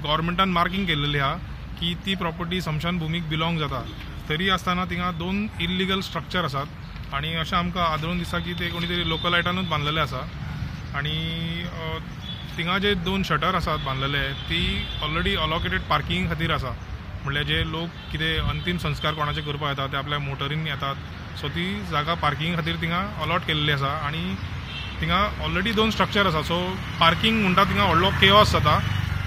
गव्हर्मेंटान marking केल्लेली आहा की ती प्रॉपर्टी स्मशान भुमीक बिलोंग जाता, तरी आसतना थिंगा 2 इल्लिगल स्ट्रक्चर आसात आनी अशें आमकां आदळून दिसता की ते कोणी तरी लोकलायटानूच बांदलेले आसा. आनी थिंगा जे 2 शटर आसात बांदलेले ती ऑलरेडी अलोकेटेड पार्किंग खातीर आसा, म्हणल्यार जे लोक कितें अंतीम संस्कार कोणाचे करपाक येता ते आपल्या मोटरीन येतात, सो ती जागा पार्किंग खातीर थिंगा अलॉट केल्ली आसा. आनी थिंगा ऑलरेडी 2 स्ट्रक्चर आसा, सो पार्किंग म्हणटा थिंगा व्हडलो केओस जाता.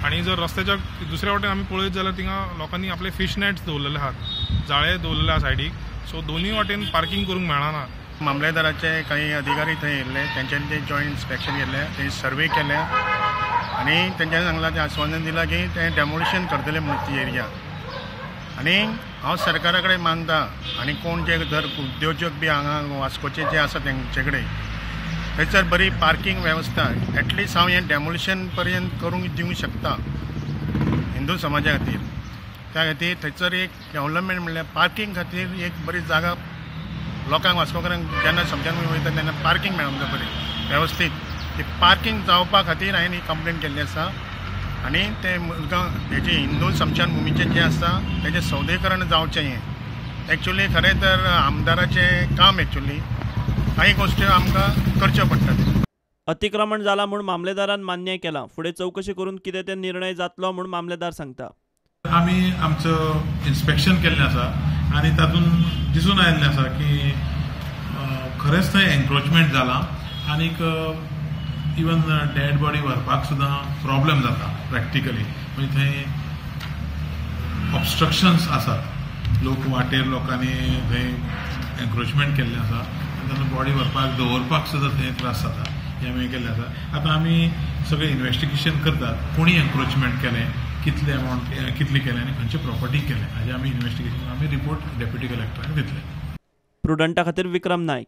आनी जर रस्त्याच्या दुसऱ्या वटेन आमी पळयत जाल्यार थिंगा लोकांनी आपले फिश नॅट्स दवरलेले आहात, जाळे दवरलेले आहा सायडीक, सो दोनूय वाटेन पार्किंग करूंक मेळना. मामलेदाराचे काही अधिकारी थंय येयल्ले, तेंच्यांनी ते जॉयंट इन्स्पेक्शन केलें, थंय सर्वे केलें आनी तेंच्यांनी सांगलां, तें आस्वासन दिलां की तें डेमोलिशन करतले म्हणून ती एरिया. आनी हांव सरकारा कडेन मानता आनी कोण जे जर उद्योजक बी हांगा वास्कोचे जे आसा तेंचे कडेन थंयसर बरी पार्किंग वेवस्था एटलिस्ट हांव हें डेमोलिशन पर्यंत करूंक दिवंक शकता हिंदू समाजा खातीर. त्या खातीर थंयसर एक डेवलपमेंट म्हणल्यार पार्किंग खातीर एक बरी जागा लोकांक वास्कोकारांक जेन्ना स्मशान वयता तेन्ना पार्किंग मेळोंक जाय बरी वेवस्थीत. ती पार्किंग जावपा खातीर हांवें ही कंप्लेन केल्ली आसा. आनी ते मुरगांव हेजे हिंदू स्मशान भुमीचें जें आसा तेजें सौदेकरण जावचें. हें एक्चुली खरें तर आमदाराचें काम, एक्चुली काही गोश्टी आमकां करच्यो पडटात. अतिक्रमण जाला म्हूण मामलेदारान मान्य केलां, फुडें चवकशी करून कितें ते निर्णय जातलो म्हूण मामलेदार सांगता. आमी आमचो इन्स्पेक्शन केल्लें आसा आनी तातूंत दिसून आयिल्लें आसा की खरेंच थंय एन्क्रोचमेंट जालां आनीक इवन डेड बॉडी व्हरपाक सुद्दां प्रॉब्लम जाता प्रॅक्टिकली. म्हणजे थंय ऑब्स्ट्रक्शन्स आसात, लोक वाटेर लोकांनी थंय एन्क्रोचमेंट केल्लें आसा आनी तांकां बॉडी व्हरपाक दवरपाक सुद्दां थंय त्रास जाता. हें आमी केल्लें आसा. आतां आमी सगळें इन्वेस्टिगेशन करतात, कोणी एन्क्रोचमेंट केलें, कितले अमावंट कितली केलें आनी खंयचे प्रॉपर्टी केलें हाजें आमी इन्वेस्टिगेशन आमी रिपोर्ट डेप्युटी कलेक्टराक दितले. प्रुडंटा खातीर विक्रम नायक.